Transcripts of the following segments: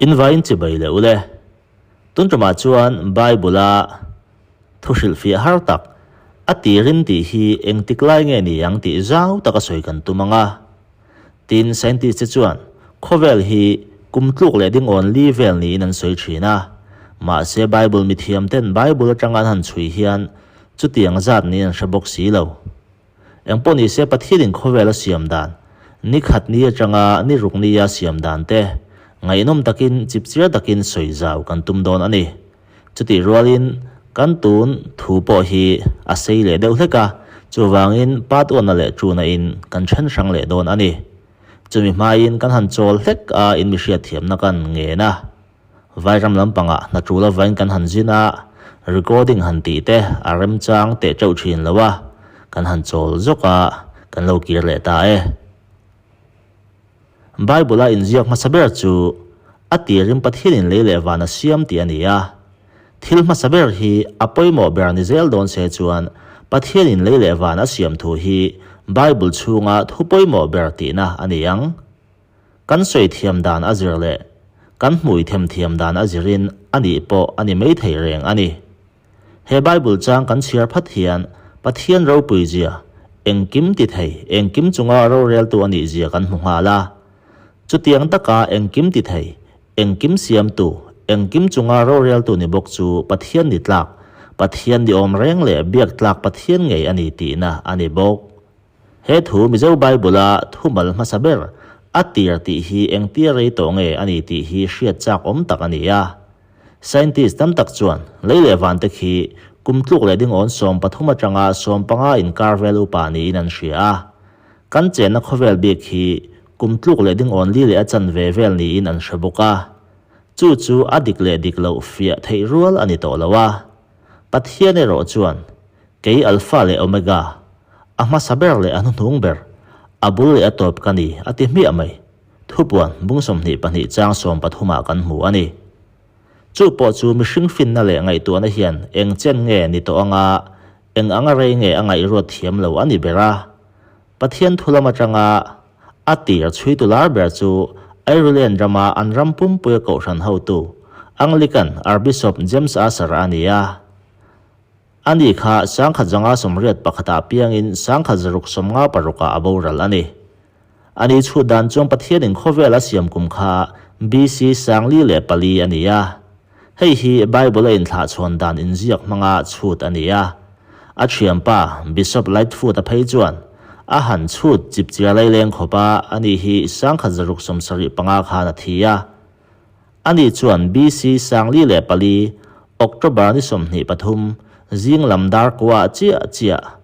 In vain chibai leh ule. Tun tumah chuan Bible-a thu hrilhfiah har tak, a tirin tih hi engtik lai nge ni ang tih zau taka sawi kan tum ang a. Tin, scientist te chuan khawvel hi kum tluk leh dingawn li vel niin an sawi thin a. Mahse Bible mithiam ten Bible atanga an han chhui hian chutiang zat niin an hre bawk si lo. Engpawh ni se Pathianin khawvel a siam dan, ni khat ni atanga ni ruk nia siam dan te ngaihnawm takin chipchiar takin sawi zau kan tum dawn a ni. Chutih rualin kan tun thu pawh hi a sei leh deuh hlek a, chuvangin part one-a leh two-na in kan then hrang leh dawn a ni. Chumi hmain kan han chawl hlek a in mi hriatthiamna kan ngen a. Vairam lampangah hna tul avain kan han zin a, recording han tih te a remchang teh teuh thin lo a, kan han chawl zawk a, kan lo kir leh ta e. Bible-a inziak hmasa ber chu a tirin Pathianin lei leh van a siam tih a ni a. Thil hmasa ber hi a pawimawh ber ni zel dawn se chuan Pathianin lei leh van a siam thu hi Bible chhunga thu pawimawh ber tihna a ni ang. Kan sawi thiam dan a zir leh kan hmui them thiam dan a zirin a nih pawh a ni mai thei reng a ni. He Bible chang kan chhiar phat hian Pathian ropui zia, engkim ti thei, engkim chunga roreltu a nih zia kan hmu nghal a. Chutiang taka engkim ti thei, engkim siamtu, engkim chunga roreltu ni bawk chu Pathian ni tlak, Pathian ni awm reng leh biak tlak Pathian ngei a ni tihna a ni bawk. He thu Mizo Bible-a thumal hmasa ber a tir tih hi engtia rei tawh nge a ni tih hi hriat chak awm tak a ni a. Scientist tam tak chuan lei leh vante khi kum tluk leh dingawn 13 atanga 15 inkar vel upa niin an hria a. Kan chenna khawvel bik hi kum tluk leh dingawn li leh a chanve vel niin an hre bawk a. Chu chu a dik leh dik loh fiah theih rual a ni tawh lo a. Pathian erawh chuan Kei Alpha leh Omega, a hmasa ber leh a hnuhnung ber, a bul leh a tawp ka ni, a ti hmiah mai. Thupuan, bung 22 chang 13 ah kan hmu a ni. Chu pawh chu mihring finna leh ngaihtuahna hian eng chen nge ni tawh anga eng anga rei nge a ngaihruat thiam lo a ni ber a. Pathian thu lam atanga a tir chhuitu lar ber chu Ireland rama an ram pumpuia kohhran hotu, Anglican Archbishop James Ussher a ni a. A ni kha 1981 ah piangin 1656 ah a boral a ni. A ni chhut dan chuan Pathianin khawvel a siam kum kha BC 1004 a ni a. Hei hi Bible a inthlahchhawn dan inziak hmanga chhut a ni a. A thianpa Bishop Lightfoot a phei chuan a han chhut chipchiar laileng khawp a, a ni hi 1675 khan a thi a. Ani chuan BC 1004, October ni 23, zing lam dar kuah chiah chiah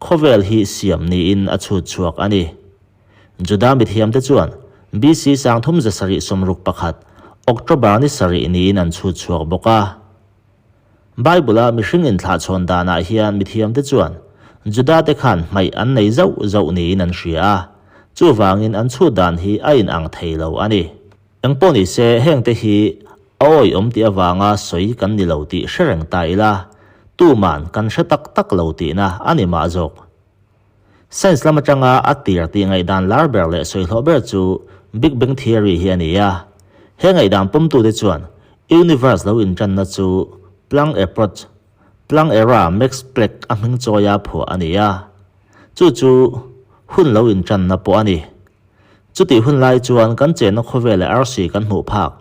khawvel hi siam niin a chhut chhuak a ni. Juda mithiamte chuan BC 3761, October ni 7 niin an chhut chhuak bawk a. Bible-a mihring inthlahchhawn danah hian mithiamte chuan Juda-te khan hmaih an nei zauh zauh niin an hria a, chuvangin an chhut dan hi a inang thei lo a ni. Engpawh ni se, hengte hi a awihawm tih avanga sawi kan ni lo tih hre reng ta ila, tuman kan hre tak tak lo tihna a ni mah zawk. Science lam atanga a tir tih ngaihdan lar ber leh sawi hlawh ber chu Big Bang Theory hi a ni a. He ngaihdan pawmtute chuan universe lo intanna chu Planck Approach, Planck Era Max Planck a hming chawia phuah a ni a. Chu chu hun lo intanna pawh a ni. Chutih hun lai chuan kan chenna khawvel leh arsi kan hmuh phak,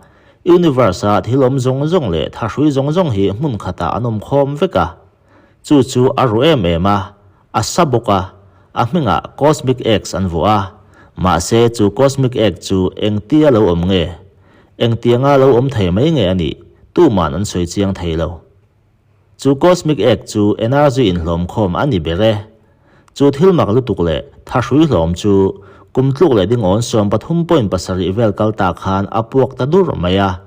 universe-a thil awm zawng zawng leh thahrui zawng zawng hi hmun khatah an awm khawm vek a. Chu chu a ru em em a, a sa bawk a, a hmingah Cosmic Eggs an vuah a. Mahse chu Cosmic Egg chu engtia lo awm nge? Engtianga lo awm thei mai nge a nih? Tuman an sawi chiang thei lo. Chu Cosmic Egg chu energy inhlawm khawm a ni ber e. Chu thil mak lutuk leh thahrui hlawm chu kum tluk leh dingawn 13.7 vel kal ta khan a puak ta dur mai a.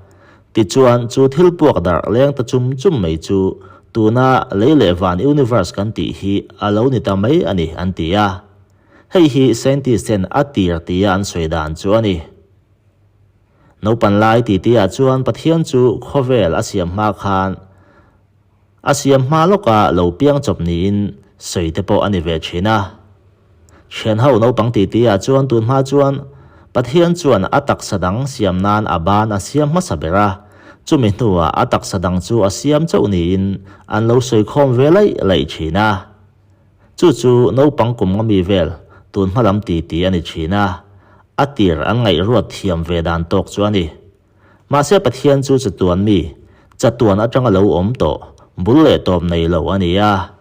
Tichuan chu thil puak darh leng ta chum chum mai chu tuna lei leh van universe kan tih hi a lo ni ta mai a ni an ti a. Hei hi scientist ten a tir tia an sawi dan chu a ni. Naupan lai titi ah chuan Pathian chu khawvel a siam hma khan a siam hma lawka lo piang chawp niin sawi te pawh a ni ve thin a. Thian ho naupang titi ah chuan tun hma chuan Pathian chuan a taksa dang siam nan a ban a siam hmasa ber a, chumi hnuah a taksa dang chu a siam chauh niin an lo sawi khawm ve laih laih thin a. Chu chu naupang kum nga mi vel tun hma lam titi a ni thin a, a tir an ngaihruat thiam ve dan tawk chu a ni. Mahse Pathian chu chatuan mi, chatuan atanga lo awm tawh, bul leh tawp nei lo a ni a.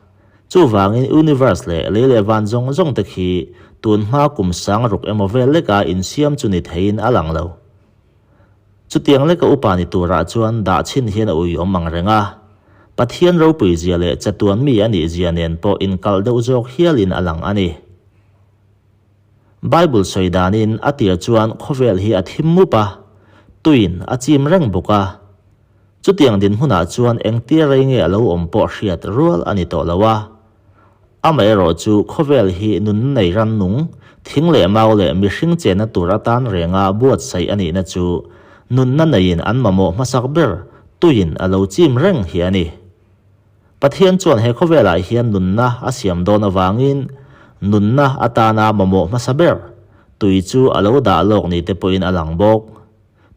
Chuvangin universe leh lei leh van zawng zawng te khi tun hma kum sang ruk emaw vel leka insiam chu ni theiin a lang lo. Chutiang leka upa ni turah chuan dah chhin hian a ui awm ang reng a. Pathian ropui zia leh chatuan mi a nih zia nen pawh inkalh deuh zawk hialin a lang a ni. Bible sawi danin a tir chuan khawvel hi a thim mup a, tuin a chim reng bawk a. Chutiang dinhmunah chuan engtia rei nge a lo awm pawh hriat rual a ni tawh lo a. Amaherawh chu khawvel hi nunna nei rannung, thing leh mau leh mihring chenna tur atan renga buatsaih a nihna chu nunna neiin an mamawh hmasak ber tuin a lo chim reng hi a ni. Pathian chuan he khawvelah hian nunna a siam dawn avangin nunna atana mamawh hmasa ber tui chu a lo dah lawk ni te pawhin a lang bawk.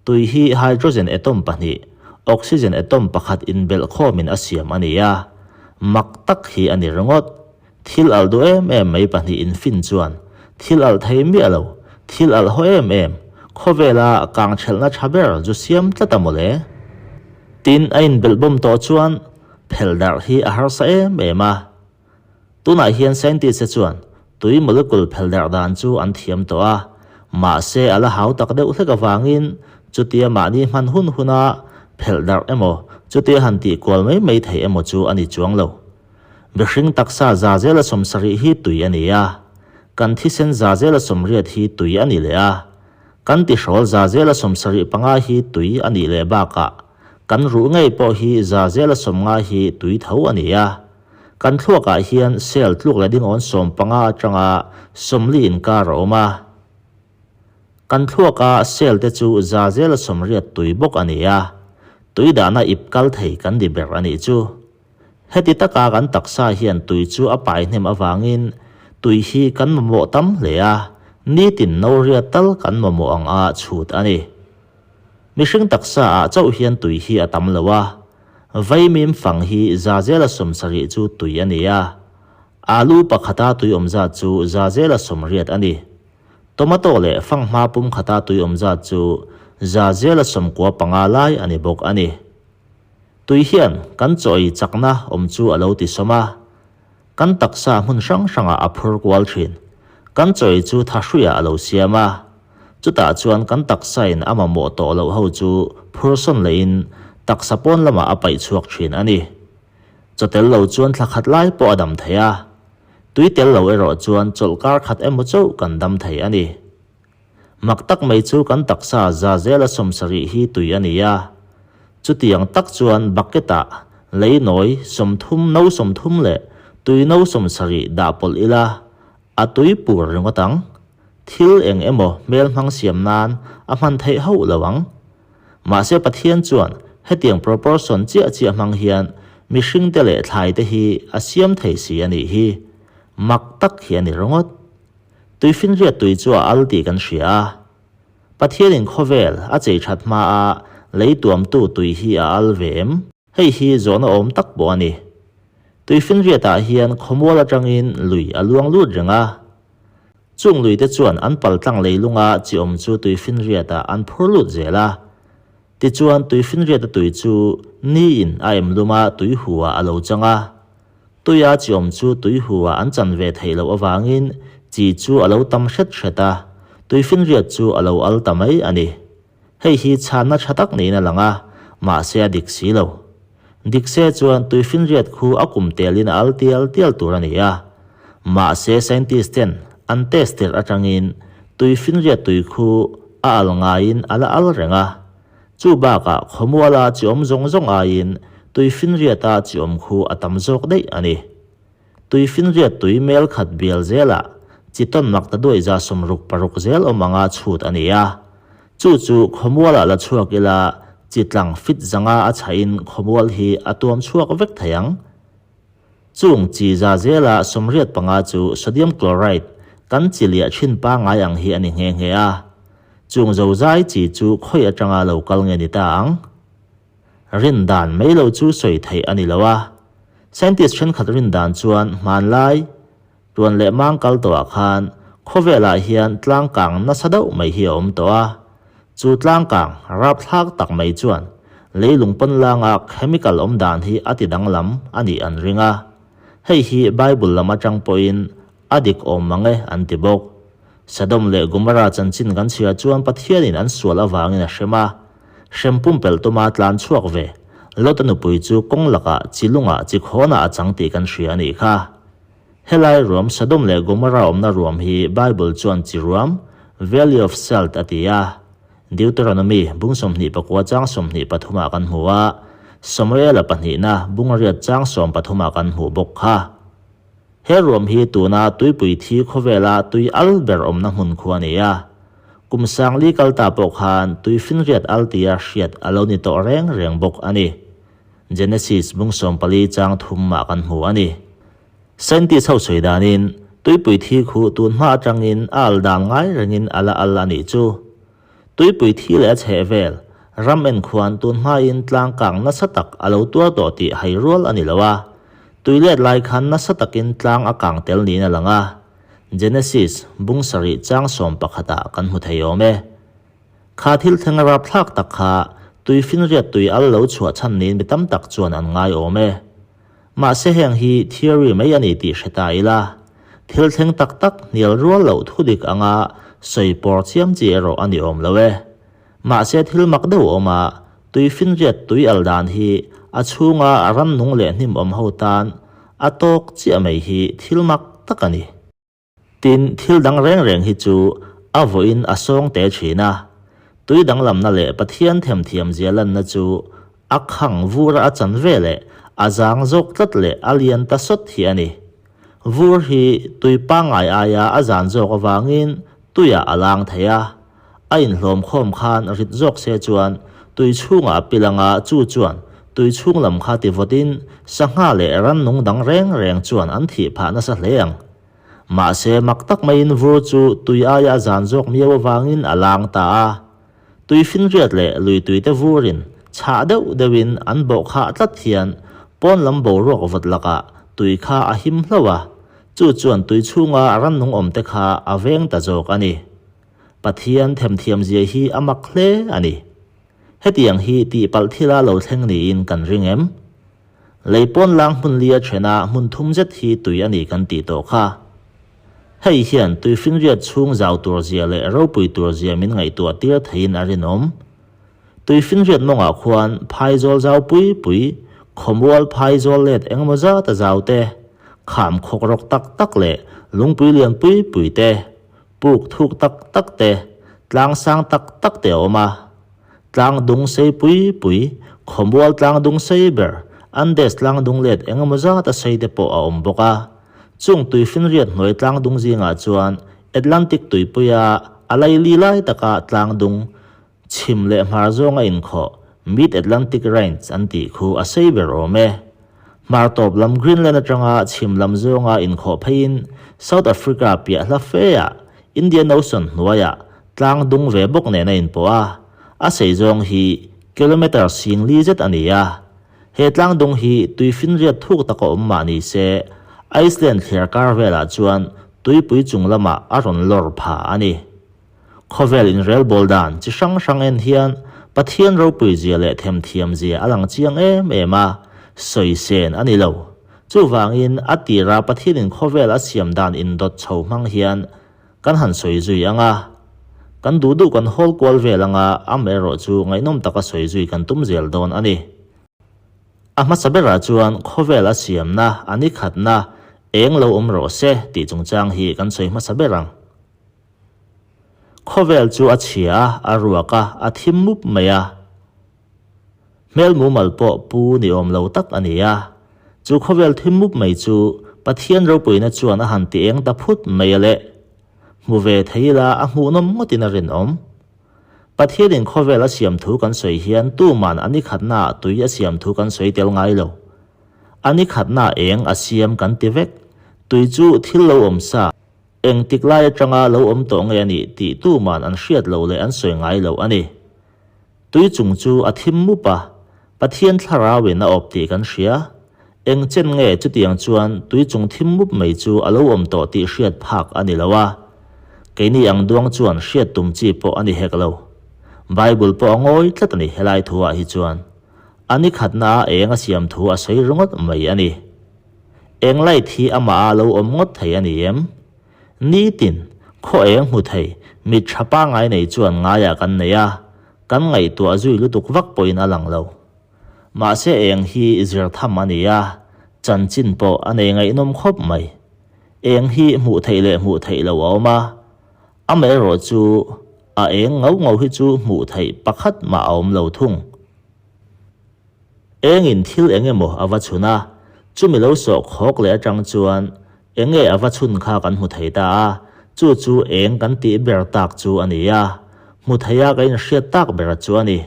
Tui hi hydrogen atom pahnih, oxygen atom pakhat inbelh khawmin a siam a ni a, mak tak hi a ni ringawt. Thil alh duh em em mai pahnih infin chuan thil alh thei miah lo, thil alh haw em em, khawvela kang thelhna tha ber zu siam tlat a mawle. Tin, a inbelhbawm tawh chuan phel darh hi a harsa em em a. Tunah hian scientist te chuan tui molecule phel darh dan chu an thiam tawh a, mahse a la hau tak deuh hlek avangin chutia mahni hman hun huna phelh darh emaw chutia han tih kual mai mai theih emaw chu a ni chuang lo. Mihring taksa za zela 70 hi tui a ni a, kan thisen za zela 80 hi tui a ni leh a, kan tihrawl za zela 75 hi tui a nih leh bakah kan ruh ngei pawh hi za zela 50 hi tui tho a ni a. Kan thluakah hian cell tluk leh dingawn 15 atanga 40 inkar a awm a. Kan thluaka cell te chu za zela 80 tui bawk a ni a, tui dahna ip kal thei kan ni ber a nih chu. Heti taka kan taksa hian tui chu a pai hnem avangin tui hi kan mamawh tam hle a, nitin no riat tal kan mamawh ang a chhut a ni. Mihring taksa ah chauh hian tui hi a tam lo a, vaimim fang hi za zela 70 chu tui a ni a, alu pakhata tui awm zat chu za zela 80 a ni. Tomato leh fanghma pum khata tui awm zat chu za zela 95 lai a ni bawk a ni. Tui hian kan chaw ei chakna awm chu a lo ti sawm a, kan taksa hmun hrang hrangah a phur kual thin. Kan chaw ei chu tha hruiah a lo siam a, chutah chuan kan taksain a mamawh tawh loh ho chu phur sawn lehin taksa pawn lamah a paih chhuak thin a ni. Chaw tel lo chuan thla khat lai pawh a dam thei a, tui tel lo erawh chuan chawlhkar khat emaw chauh kan dam thei a ni. Mak tak mai chu kan taksa za zela 70 hi tui a ni a. Chutiang tak chuan bucket-ah lei nawi 30 no 30 leh tui no 70 dah pawlh ila a tui pur ringawt ang. Thil eng emaw hmel hmang siam nan a hman theih hauh lo ang. Mahse Pathian chuan hetiang proportion chiah chiah hmang hian mihringte leh thlaite hi a siam thei si a nih hi. Mak tak hi a ni ringawt. Tuifinriat tui chu a al tih kan hria a. Pathianin khawvel a chei that hma a lei tuamtu tui hi a al ve em? Hei hi zawhna awm tak pawh a ni. Tuifinriatah hian khawmual atangin lui a luang lut reng a. Chung lui te chuan an paltlang leilunga chi awm chu tuifinriatah an phur lut zel a. Tichuan tuifinriata tui chu niin a em lum a tui hu-ah a lo chang a. Tuia chi awm chu tui hu-ah an chan ve theih loh avangin chi chu a lo tam hret hret a, tuifinriat chu a lo al ta mai a ni. Hei hi chhanna tha tak niin a lang a, mahse a dik si lo. Dik se chuan tuifinriat khu a kum telin a al tial tial tur a ni a. Mahse scientist ten an test tirh atangin tuifinriat tui khu a al ngaiin a la al reng a. Chu bakah khawmuala chi awm zawng zawng aiin tuifinriata chi awm khu a tam zawk daih a ni. Tuifinriat tui mel khat bial zelah chi tawn mak ta duai za 66 zel awm anga chhut a ni a. Chu chu khawmualah la chhuak ila chi tlang fit zanga a chhahin khawmual hi a tuam chhuak vek thei ang. Chung chi za zela 85 chu sodium chloride kan chi liah thin pangngai ang hi a ni nghe nghe a. Chung zozai chi chu khawi atanga lo kal nge ni ta ang? Rin dan mai lo chu sawi theih a ni lo a. Scientist thenkhat rin dan chuan hmanlai, tuan leh mang kal tawhah khan khawvelah hian tlangkang nasa deuh mai hi a awm tawh a. Chu tlangkang rapthlak tak mai chuan leilung pawnlanga chemical awm dan hi a ti danglam a nih an ring a. Hei hi Bible lam atang pawhin a dik awm mang e an ti bawk. Sodom leh Gomorrah chanchin kan chhiar chuan Pathianin an sual avangin a hrem a. Hrem pumpelh tuma tlan chhuak ve Lot-a nupui chu kawng lakah chi lungah chi khawnah a chang tih kan hria a nih kha. Helai ruam Sodom leh Gomorrah awmna ruam hi Bible chuan chi ruam, Valley of Salt, a ti a. Deuteronomy bung 24 chang 23 ah kan hmu a, Samuela pahnihna bung riat chang 13 ah kan hmuh bawk kha. He ruam hi tuna tuipui thi khawvela tui al ber awmna hmun khu a ni a. Kum sangli kal ta pawh khan tui finriat al tia hriat a lo ni tawh reng reng bawk a ni. Genesis bung 14 chang thum mah kan hmu a ni. Scientist ho sawi danin tuipui thi khu tun hma atangin a al dan ngai rengin a la al a nih chu. Tuipui thi leh a chheh vel, ram en khuan tun hmain tlang kang nasa tak a lo tuar tawh tih hai rual a ni lo a. Tui let lai khan nasa takin tlang a kang tel niin a lang a. Genesis, bung sarih chang sawm pakhatah kan hmu thei awm e. Kha thil thleng rapthlak tak kha tui finriat tui al lo chhuah chhan niin mi tam tak chuan an ngai awm e. Mahse heng hi theory mai a ni tih hre ta ila, thil thleng tak tak hnial rual loh thudik anga sawi pawr chiam chi erawh a ni awm lo e. Mahse thil mak deuh awm a, tui finriat tui al dan hi a chhunga rannung leh hnim awm ho tan a tawk chiah mai hi thil mak tak a ni. Tin, thil dang reng reng hi chu a vawiin a sawng teh thin a. Tui danglamna leh Pathian themthiam zia lanna chu a khang vura a chan ve leh a zang zawk tlat leh a lian ta sawt hi a ni. Vur hi tui pangngai aia a zan zawk avangin tuiah a lang thei a. A inhlawm khawm khan rit zawk se chuan tui chhungah a pil anga chu chuan tui chhung lam kha ti vawtin sangha leh rannung dang reng reng chuan an thih phah nasa hle ang. Mahse, mak tak maiin vur chu tui aia a zan zawk miau avangin a lang ta a. Tui finriat leh lui tuite vurin chhah deuh deuhin an bawh khah tlat hian pawn lam boruak vawt lakah tui kha a him hlauh a, chu chuan tui chhunga rannung awmte kha a veng ta zawk a ni. Pathian themthiam zia hi a mak hle a ni. Hetiang hi tihpalh thila lo thleng niin kan ring em? Lei pawn lang hmun lia thena hmun thum zet hi tui a ni kan tih tawh kha. Hei hian tui finriat chhung zau tur zia leh ropui tur zia min ngaihtuah tir theiin a rinawm. Tui finriat mawngah khuan phaizawl zau pui pui, khawmual phaizawl let engemaw zat a zau te, kham khawk rawk tak tak leh lungpui lian pui pui te, puk thuk tak tak te, tlang sang tak tak te a awm a. Tlang dung sei pui pui, khawmual tlang dung sei ber, Andes tlang dung let engemaw zat a sei te pawh a awm bawk a. Chung tuifinriat hnuai tlang dung zingah chuan Atlantic tuipuia a laili lai taka tlang dung chhim leh hmar zawnga inkhawh Mid-Atlantic Range an tih khu a sei ber awm e. Hmar tawp lam Greenland atanga chhim lam zawnga inkhawh pheiin South Africa piah hla feah Indian Ocean hnuaiah Tlang dung ve bawk nen a inpawh a, a sei zawng hi kilometre sing li zet a ni a. He tlang dung hi tuifinriat thuk taka awm mah ni se, Iceland thliar kar velah chuan tuipui chung lamah a rawn lawr pha a ni. Khawvel inrelbawl dan chi hrang hrang en hian Pathian ropui zia leh themthiam zia a lang chiang em em a, sawi sen a ni lo. Chuvangin a tira Pathianin khawvel a siam dan indawt chho hmang hian Kan han sawi zui ang a, kan duh duh kan hawl kual vel ang a, amaherawh chu ngaihnawm taka sawi zui kan tum zel dawn a ni. A hmasa berah chuan khawvel a siamna, a ni khatna, eng lo awm rawh se tih chungchang hi kan sawi hmasa ber ang. Khawvel chu a chhia a, a ruak a, a thim mup mai a. Hmel mumal pawh pu ni awm lo tak a ni a. Chu khawvel thim mup mai chu Pathian ropuina chuan a han ti eng ta phut mai a le. Hmu ve thei ila a hmuhnawm ngawtin a rinawm. Pathianin khawvel a siam thu kan sawi hian tuman a ni khatnaah tui a siam thu kan sawi tel ngai lo. A ni khatnaah eng a siam kan ti vek. Tui chu thil lo awm sa. Engtik lai atanga lo awm tawh nge a nih tih tuman an hriat loh leh an sawi ngai loh a ni. Tui chung chu a thim mup a, Pathian thlarauin a awp tih kan hria. Eng chen nge chutiang chuan tui chung thim mup mai chu a lo awm tawh tih hriat phak a ni lo a. Keini ang duang chuan hriat tum chi pawh a ni hek lo. Bible pawh a ngawi tlat a ni helai thu ah hi chuan. A ni khatna a eng a siam thu a sawi ringawt mai a ni. Eng light hi amah a lo awm ngawt thei a ni em? Nitin, khaw eng hmu thei, mit tha pangngai nei chuan ngaiah kan nei a, kan ngaihtuah zui lutuk vak pawhin a lang lo. Mahse eng hi zir tham a ni a, chanchin pawh a nei ngaihnawm khawp mai. Eng hi hmuh theih leh hmuh theih loh a awm a, amaherawh chu a eng ngau ngau hi chu hmuh theih pakhat mah a awm lo thung. Engin thil eng emaw a va chhun a, chumi lo sawh khawk leh atang chuan eng nge a va chhun kha kan hmu thei ta a, chu chu eng kan tih ber tak chu a ni a, hmu thei a ka inhriat tak ber chu a ni.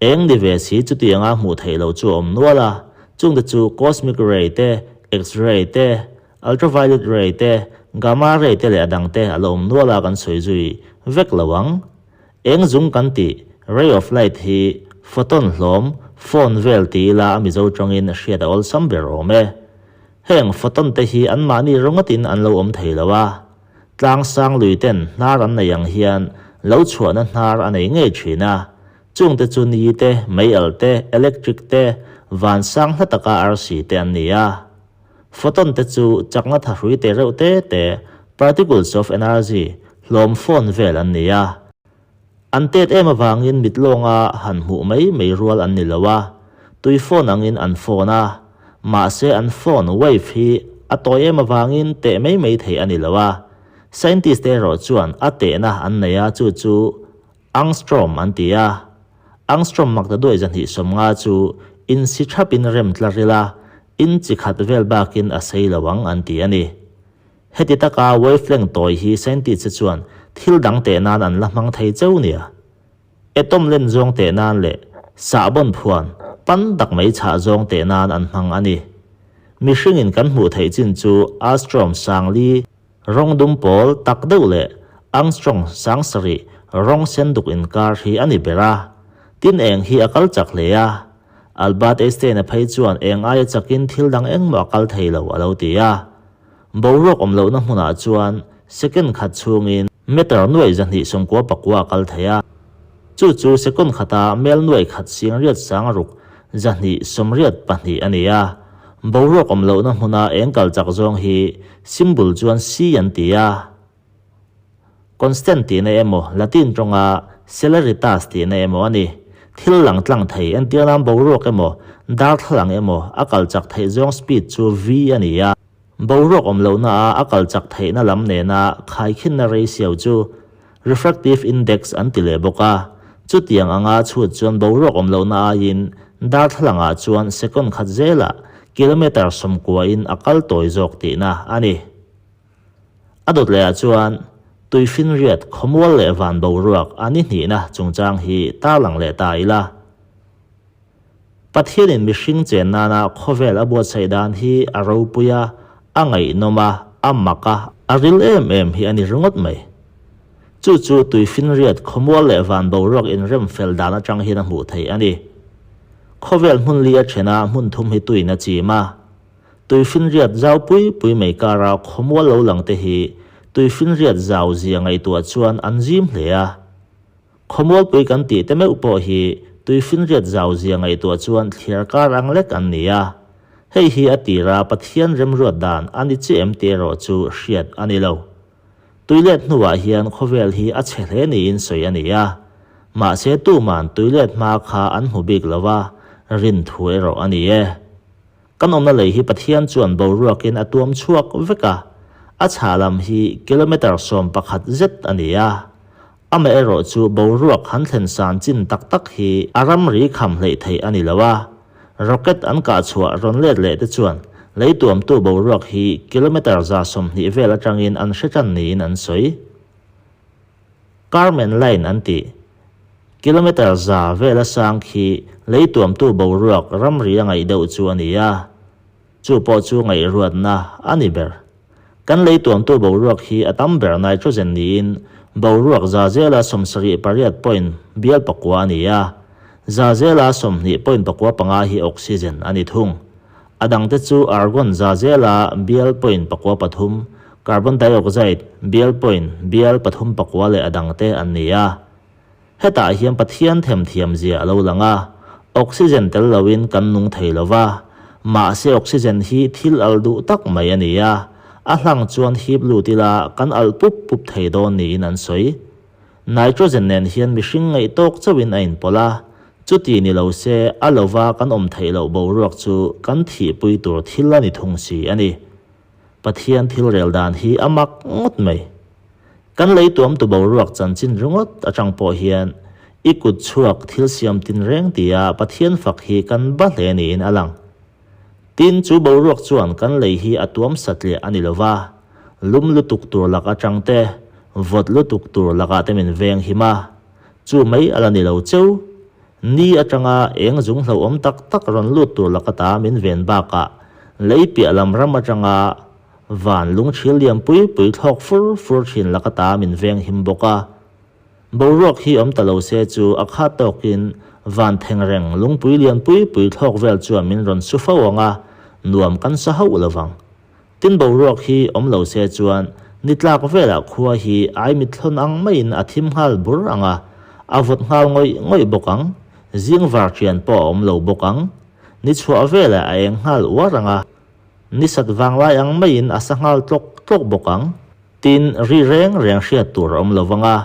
Eng ni ve si chutianga hmuh theih loh chu a awm nual a, chungte chu cosmic ray te, x-ray te, ultraviolet ray te, gamma ray te leh a dangte a la awm nual a kan sawi zui vek lo ang. Eng zung kan tih, ray of light hi photon hlawm, phone vel ti ila a Mizo tawngin hriat a awlsam ber awm e. Heng photon te hi anmahni ringawtin an lo awm thei lo a. Tlang sang lui ten hnar an nei ang hian lo chhuahna hnar a nei ngei thin a. Chungte chu ni te, meialh te, electric te, van sang hla taka arsi te an ni a. Photon te chu chakna thahrui te reuh te te, particles of energy, hlawm fawn vel an ni a. An tet em avangin mit lawnga han hmuh mai mai rual an ni lo a, tui fawn angin an fawn a, mahse an fawn, wave, hi a tawi em avangin teh mai mai theih a ni lo a. Scientist te erawh chuan a tehna an nei a, chu chu Angstrom an ti a. Angstrom makta duai 250 chu insi thapin rem tla ril a, in chi khat vel bakin a sei lo ang an ti a ni. Heti taka wavelength tawi hi scientist te chuan thil dang teh nan an la hmang thei cheu nia. Atom len zawng teh nan leh sahbawn phuan pan tak mai chhah zawng teh nan an hmang a ni. Mihringin kan hmuh theih chin chu Astrom sangli Rawng dum pawl tak deuh leh Angstrong sangsarih rawng sen duk inkar hi a ni ber a. Tin eng hi a kal chak hle a. Albert Einstein-a phei chuan eng aia chakin thil dang engmaw a kal thei lo a lo ti a. Boruak awm lohna hmunah chuan second khat chhungin meter nuaih 299 a kal thei a. Chu chu second khata mel nuaih khat singriat sang ruk 282 a ni a. Boruak awm lohna hmuna eng kal chak zawng hi symbol chuan C an ti a. Constant tihna emaw Latin tawnga celeritas tihna emaw a ni. Thil lang tlang thei entir nan boruak emaw darthlalang emaw a kal chak theih zawng speed chu V a ni a. Boruak awm lohna a a kal chak theihna lam nena khaikhinna ratio chu refractive index an ti leh bawk a. Chutiang anga chhut chuan boruak awm lohna aiin darthlalang ah chuan second khat zelah kilometre 90 in a kal tawi zawk tihna a ni. A dawt leh ah chuan tuifinriat khawmual leh van boruak a ni hnihna chungchang hi tarlang leh ta ila. Pathianin mihring chen nana khawvel a buatsaih dan hi a ropui a, a ngaihnawm a, a mak a, a ril em em hi a ni ringawt mai. Chu chu tuifinriat khawmual leh van boruak inrem fel dan atang hian a hmuh theih a ni. Khawvel hmun li a then a, hmun thum hi tuin a chim a. Tuifinriat zau pui pui mai kara khawmual lo lang te hi tuifinriat zau zia ngaihtuah chuan an zim hle a. Khawmualpui kan tih te meuh pawh hi tuifinriat zau zia ngaihtuah chuan thliar kar ang lek an ni a. Hei hi a tira Pathian remruat dan a ni chiah em tih erawh chu hriat a ni lo. Tuilet hnuah hian khawvel hi a chhe hle niin sawi a ni a. Mahse tuman tuilet hma kha an hmu bik lo va, rin thu erawh a ni e. Kan awmna lei hi Pathian chuan boruakin a tuam chhuak vek a, a chhah lam hi kilometre 11 zet a ni a. Amaherawh chu boruak han thlen san chin tak tak hi a ramri kham hleih theih a ni lo a, rocket an kah chhuah rawn let leh te chuan lei tuamtu boruak hi kilometre 120 vel atangin an hre tan niin an sawi. Karman Line an tih. Kilometre 100 vela sang khi lei tuamtu boruak ramri a ngaih deuh chu a ni a, chu pawh chu ngaihruatna a ni ber. Kan lei tuamtu boruak hi a tam ber nitrogen niin boruak za zela 78 point bial pakua a ni a, za zela 20.45 hi oxygen a ni thung. A dangte chu argon za zela bial point 9 3, carbon dioxide bial point bial 3 9 leh a dangte an ni a. Hetah hian Pathian themthiam zia a lo lang a, oxygen tel loin kan nung thei lo va, mahse oxygen hi thil alh duh tak mai a ni a, a hlang chuan hip lut ila kan alh pup pup thei dawn niin an sawi. Nitrogen nen hian mihring ngaih tawk chauhin a inpawlh a, chuti ni lo se a lova kan awm theih loh boruak chu kan thihpui tur thil a ni thung si a ni. Pathian thil rel dan hi a mak ngawt mai. Kan lei tuamtu boruak chanchin ringawt atang pawh hian i kut chhuak thil siam tinreng tia Pathian fak hi kan ba hle niin a lang. Tin, chu boruak chuan kan lei hi a tuam satliah a ni lo va, lum lutuk tur lak atang te, vawt lutuk tur lakah te min veng him a. Chu mai a la ni lo cheu. Ni atanga eng zung hlauhawm tak tak rawn lut tur laka ta min ven bakah lei piah lam ram atanga van lungthil lian pui pui thlawk fur fur thin laka ta min veng him bawk a. Boruak hi awm ta lo se chu a khat tawkin van thengreng lungpui lian pui pui thlawk vel chuan min rawn su fo ang a, nuam kan sa hauh lovang. Tin boruak hi awm lo se chuan ni tlak velah khua hi ai mithlawn ang maiin a thim nghal bur ang a, a vawt nghal ngawih ngawih bawk ang, zing var thian pawh a awm lo bawk ang. Ni chhuah velah a eng nghal uar ang a, ni sat vanglai ang maiin a sa nghal tlawk tlawk bawk ang. Tin ri reng reng hriat tur a awm lo vang a,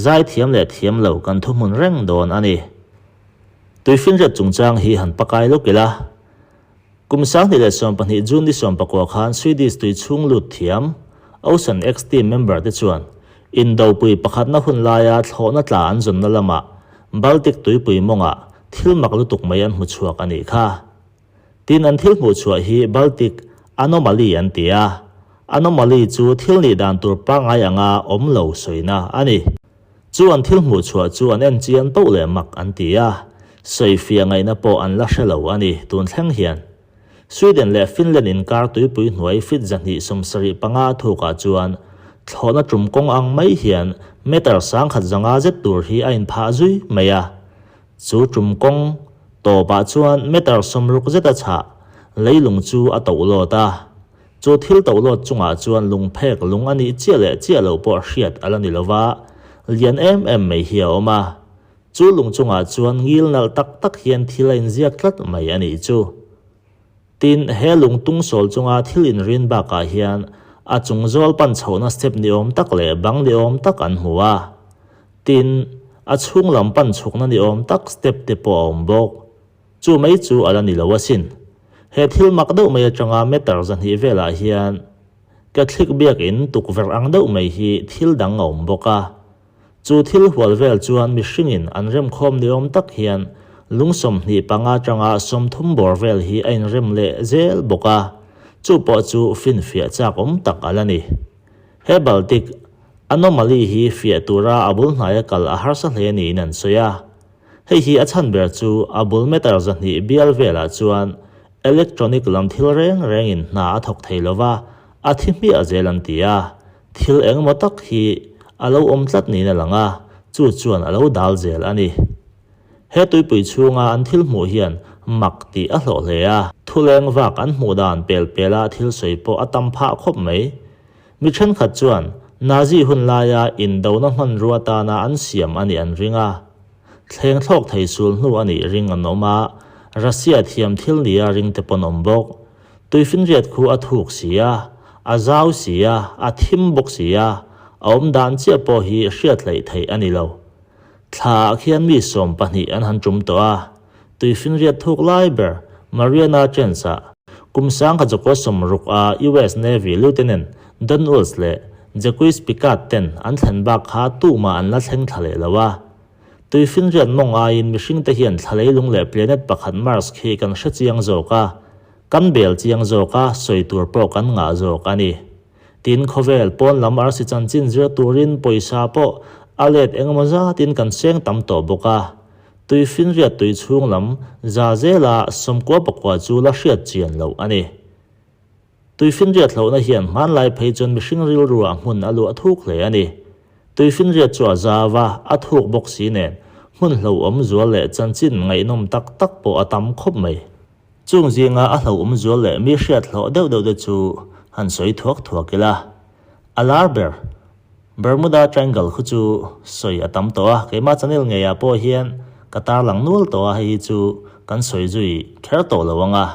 zai thiam leh thiam lo kan thuhmun reng dawn a ni. Tuifinriat chungchang hi han pakai lawk ila. Kum 2012 June ni 19 khan Swedish tui chhung lut thiam, Ocean X team member te chuan indopui pakhatna hun laia thlawhna tla an zawnna lamah Baltic tuipui mawngah thil mak lutuk mai an hmu chhuak a nih kha. Tin an thil hmuh chhuah hi Baltic Anomaly an ti a, anomaly chu thil nih dan tur pangngai anga awm lo sawina a ni. Chu an thil hmuh chhuah chu an en chian poh leh mak an ti a, sawifiah ngaihna pawh an la hre lo a ni tun thleng hian. Sweden leh Finland inkar tuipui hnuai feet 275 thukah chuan thlawhna tum kawng ang mai hian meter 1100 zet tur hi a inphah zui mai a. Chu tum kawng tawpah chuan meter 60 zeta chhah leilung chu a toh lawt a. Chu thil tohlawt chungah chuan lungphek lung a nih chiah leh chiah loh pawh hriat a la ni lo va, lian em em mai hi a awm a. Chu lung chungah chuan ngil nalh tak tak hian thil a inziak tlat mai a nih chu. Tin, he lung tung sawl chunga thil inrin bakah hian a chung zawl pan chhohna step ni awm tak leh bang ni awm tak an hmu a. Tin, a chhung lam pan chhukna ni awm tak step te pawh a awm bawk. Chu mai chu a la ni lo asin. He thil mak deuh mai atanga meter 200 velah hian Catholic biakinn tukverh ang deuh mai hi thil dang a awm bawk a. Chu thil hual vel chuan mihringin an remkhawm ni awm tak hian lung 25 atanga 30 bawr vel hi a inrem leh zel bawk a, chu pawh chu finfiah chak awm tak a la ni. He Baltic anomaly hi fiah tura a bul hnaia kal a harsa hle niin an sawi a. Hei hi a chhan ber chu a bul meter 200 bial velah chuan electronic lam thil reng rengin hna a thawk thei lo va, a thi hmiah zel an ti a. Thil engemaw tak hi a lo awm tlat niin a lang a, chu chuan a lo dal zel a ni. He tuipui chhunga an thil hmuh hian mak tih a hlawh hle a, thuleng vak an hmuh dan pel pela thil sawi pawh a tam phah khawp mai. Mi thenkhat chuan Nazi hun laia indona hmanrua tana an siam a nih an ring a. Thleng thlawk thei sul hnu a nih ring an awm a, Russia thiam thil nia ring te pawn awm bawk. Tuifinriat khu a thuk si a, a zau si a, a thim bawk si a, a awm dan chiah pawh hi hriat hleih theih a ni lo. Thla ah khian mi 12 an han tum tawh a, tuifinriat thuk lai ber Mariana Trench ah kum 1960 a US Navy Lieutenant Don Ulls leh Jacques Piccard ten an thlen bak kha tumah an la thleng thla leh lo a. Tuifinriat mawng aiin mihring te hian thla leilung leh planet pakhat Mars khi kan hre chiang zawk a, kan bel chiang zawk a, sawi tur pawh kan ngah zawk a ni. Tin, khawvel pawn lam arsi chanchin zir turin pawisa pawh a let engemaw zatin kan seng tam tawh bawk a. Tuifinriat tui chhung lam za zela 99 chu la hriat chian loh a ni. Tuifinriat hlauhna hian hmanlai phei chuan mihring rilruah hmun a luah thuk hle a ni. Tuifinriat chu a zau a, a thuk bawk si nen, hmun hlauhawm zual leh chanchin ngaihnawm tak tak pawh a tam khawp mai. Chung zinga a hlauhawm zual leh mi hriat hlawh deuh deuh te chu han sawi thuak thuak ila. A lar ber, Bermuda Triangle khu chu sawi a tam tawh a, keimah channel ngeiah pawh hian ka tarlang nual tawh a, hei hi chu kan sawi zui kher tawh lo ang a.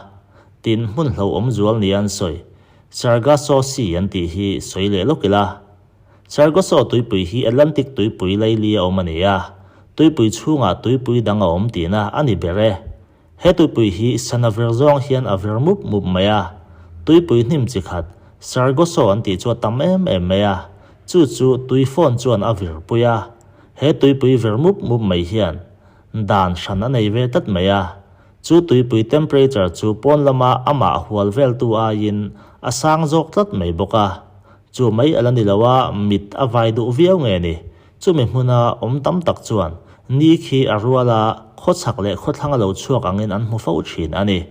Tin, hmun hlauhawm zual nia an sawi, Sargasso Sea an tih hi sawi leh lawk ila. Sargasso tuipui hi Atlantic tuipui laili a awm a ni a, tuipui chhungah tuipui dang a awm tihna a ni ber e. He tuipui hi sana vir zawng hian a vir mup mup mai a, tuipui hnim chi khat, Sargasso an tih chu a tam em em mai a, chu chu tui fawn chuan a virpui a. He tuipui vir mup mup mai hian dan hran a nei ve tlat mai a, chu tuipui temperature chu pawn lama amah hual veltu aiin a sang zawk tlat mai bawk a. Chu mai a la ni lo a, mit a vai duh viau nge ni? Chumi hmuna awm tam tak chuan ni khi a rual a, khawchhak leh khawthlang a lo chhuak angin an hmu fo thin a ni.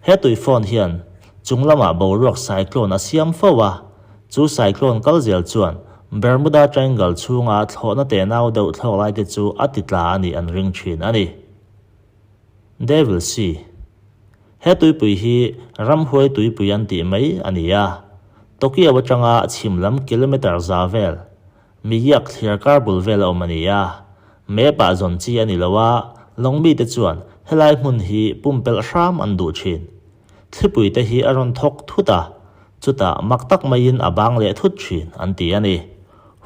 He tui phone hian chung lamah boruak cyclone a siam fo a, chu cyclone kal zel chuan Bermuda Triangle chhunga thlawhna tenau deuh thlawk lai te chu a ti tla a nih an ring thin a ni. Devil Sea He tuipui hi ramhuai tuipui an tih mai a ni a, Tokyo atanga chhim lam kilometre za vel Miyak thliar kar bul vel a awm a ni a, map ah zawn chi a ni lo a, lawng mite chuan helai hmun hi pumpelh hram an duh thin. Thlipui te hi a rawn thawk thut a, chutah mak tak maiin a bang leh thut thin an ti a ni.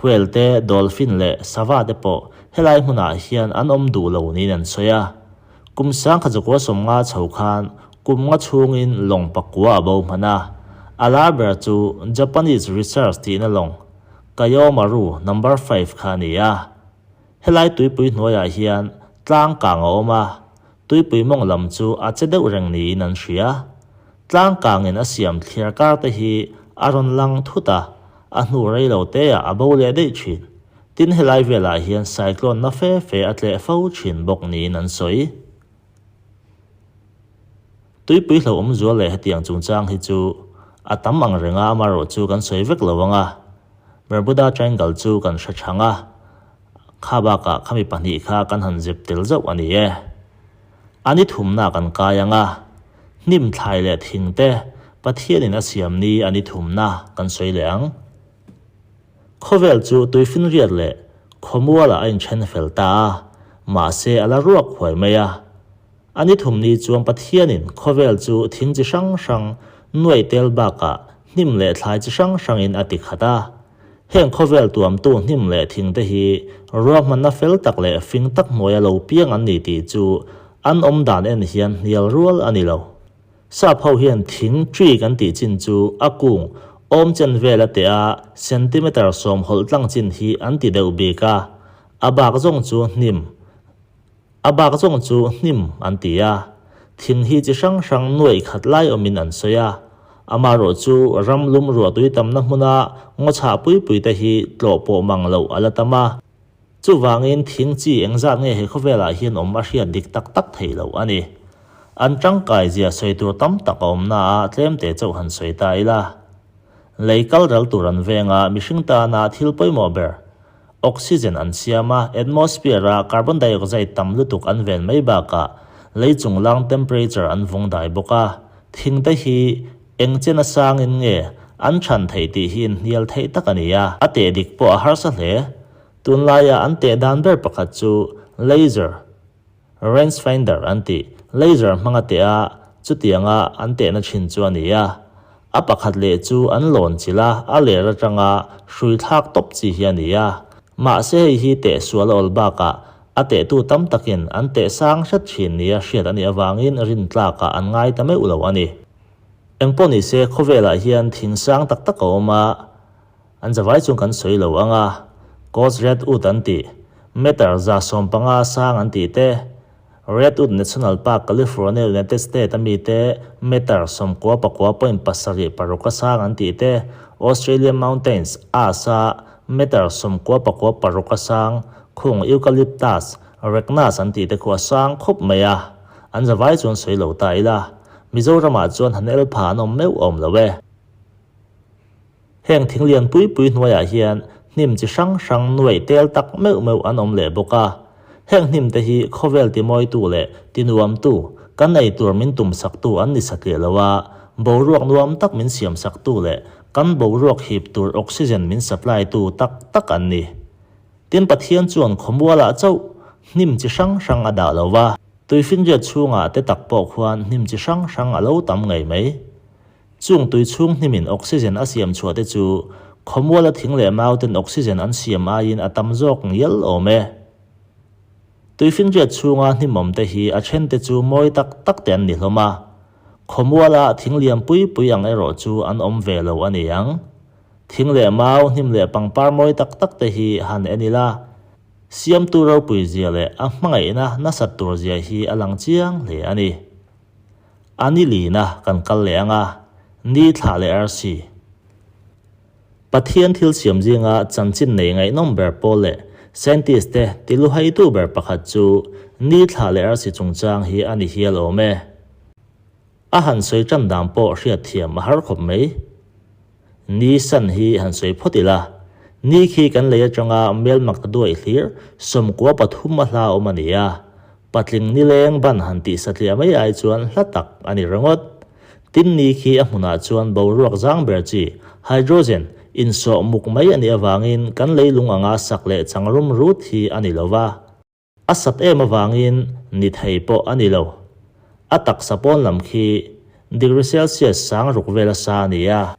Whale te, dolphin leh sava te pawh helai hmunah hian an awm duh lo niin an sawi a. Kum sangkha zakua 50 chho khan kum nga chhungin lawng pakua a bo hman a, a lar ber chu Japanese Research tihna lawng Kayomaru number five kha a ni a. Helai tuipui hnuaiah hian tlang kang a awm a, tuipui mawng lam chu a che deuh reng niin an hria. Tlang kangin a siam thliar kar te hi a rawn lang thut a, a hnu rei lo teah a bo leh daih thin. Tin helai velah hian cyclone na fe fe a tleh fo thin bawk niin an sawi. Tuipui hlauhawm zual leh hetiang chungchang hi chu a tam ang reng a, amaherawh chu kan sawi vek lo ang a. Bermuda Triangle chu kan hre chhang a, kha bakah khami pahnih kha kan han zep tel zauh a ni e. A ni thumna kan kai ang a, hnim thlai leh thing te Pathianin a siam ni a ni thumna kan sawi leh ang. Khawvel chu tuifinriat leh khawmualah a inthen fel ta a, mahse a la ruak huai mai a. A ni thum ni chuan Pathianin khawvel chu thing chi hrang hrang, nuaih tel bakah hnim leh thlai chi hrang hrangin a ti khat a. Heng khawvel tuamtu hnim leh thing te hi ruahmanna fel tak leh fing tak hnuaia lo piang an ni tih chu an awm dan en hian hnial rual a ni lo. Sap ho hian thing, tree, kan tih chin chu a kung awm chen vel a teh a, centimeter 10 hawlh tlang chin hi an ti deuh bik a, a bak zawng chu hnim, A bak zawng chu hnim an ti a, thing hi chi hrang hrang nuaih khat lai awmin an sawi a. Amaherawh chu ram lum ruahtui tamna hmuna ngaw chhah pui pui te hi tlawh pawh mang loh a la tam a. Chuvangin thing chi engzat nge he khawvelah hian awm a hriat dik tak tak theih loh a ni. An tangkai zia sawi tur tam tak a awmna a tlemte chauh han sawi ta ila. Lei kal ral tur an veng a, mihring tana thil pawimawh ber Oxygen an siam a, atmosphere-a carbon dioxide tam lutuk an ven mai bakah lei chunglang temperature an vawng dai bawk a, thing te hi eng chen a sangin nge an chhan theih tih hi inhnial theih tak a ni a, a teh dik pawh a harsa hle. Tunlaia an teh dan ber pakhat chu laser. Rangefinder an tih, laser hmanga teh a, chutianga an tehna thin chu a ni a. A pakhat leh chu an lawn chilh a, a ler atanga hrui thlak tawp chi hi a ni a. Mahse hei hi teh sual a awl bakah a tehtu tam takin an teh sang hret thin nia hriat a nih avangin rintlakah an ngai ta meuh lo a ni. Engpawh nise khawvelah hian thing sang tak tak a awm a. An zavai chuan kan sawi lo ang a, Coast Redwood an tih, meter 115 sang an tih te, Redwood National Park, California, United States a mi te meter 99.76 a sang an tih te, Australian Mountains, AS a meter 96 a sang khung Eucalyptus regnans an tih te khu a sang khawp mai a, an zavai chuan sawi lo ta ila, Mizoramah chuan han el pha an awm meuh awm lo e. Heng thing lian pui pui hnuaiah hian hnim chi hrang hrang nuaih tel tak meuh meuh an awm leh bawk a. Heng hnim te hi khawvel timawitu leh tinuamtu, kan ei tur min tumsaktu an ni satliah lo a, boruak nuam tak min siamsaktu leh kan boruak hip tur oxygen min supply tu tak tak an ni. Tin Pathian chuan khawmualah chauh hnim chi hrang hrang a dah lo va, tuifinriat chhungah te tak pawh khuan hnim chi hrang hrang a lo tam ngei mai. Chung tui chhung hnimin oxygen a siam chhuah te chu khawmuala thing leh mau ten oxygen an siam aiin a tam zawk ngial awm e. Tuifinriat chhunga hnimawm te hi a then te chu mawi tak tak te an ni hlawm a, khawmuala thing lian pui pui ang erawh chu an awm ve lo a ni ang. Thing leh mau, hnim leh pangpar mawi tak tak te hi han en ila, siamtu ropui zia leh a hmangaihna nasat tur zia hi a lang chiang hle a ni. A ni lina kan kal leh ang a, ni thlah leh arsi. Pathian thil siam zinga chanchin nei ngaihnawm ber pawl leh scientist te tiluhaitu ber pakhat chu ni thlah leh arsi chungchang hi a ni hial awm e. A han sawi tan dan pawh hriatthiam a har khawp mai. Ni san hi han sawi phawt ila, ni khi kan lei atanga melmak ta duaih hlir 13 a hla awm a ni a, patling nileng ban han tih satliah mai ai chuan hla tak a ni ringawt. Tin ni khi a hmunah chuan boruak zang ber chi, hydrogen, insawh muk mai a nih avangin kan leilung anga sak leh chang rum rut hi a ni lo va. A sat em avangin ni thei pawh a ni lo. A taksa pawn lam khi degree Celsius sang ruk vela sa a ni a.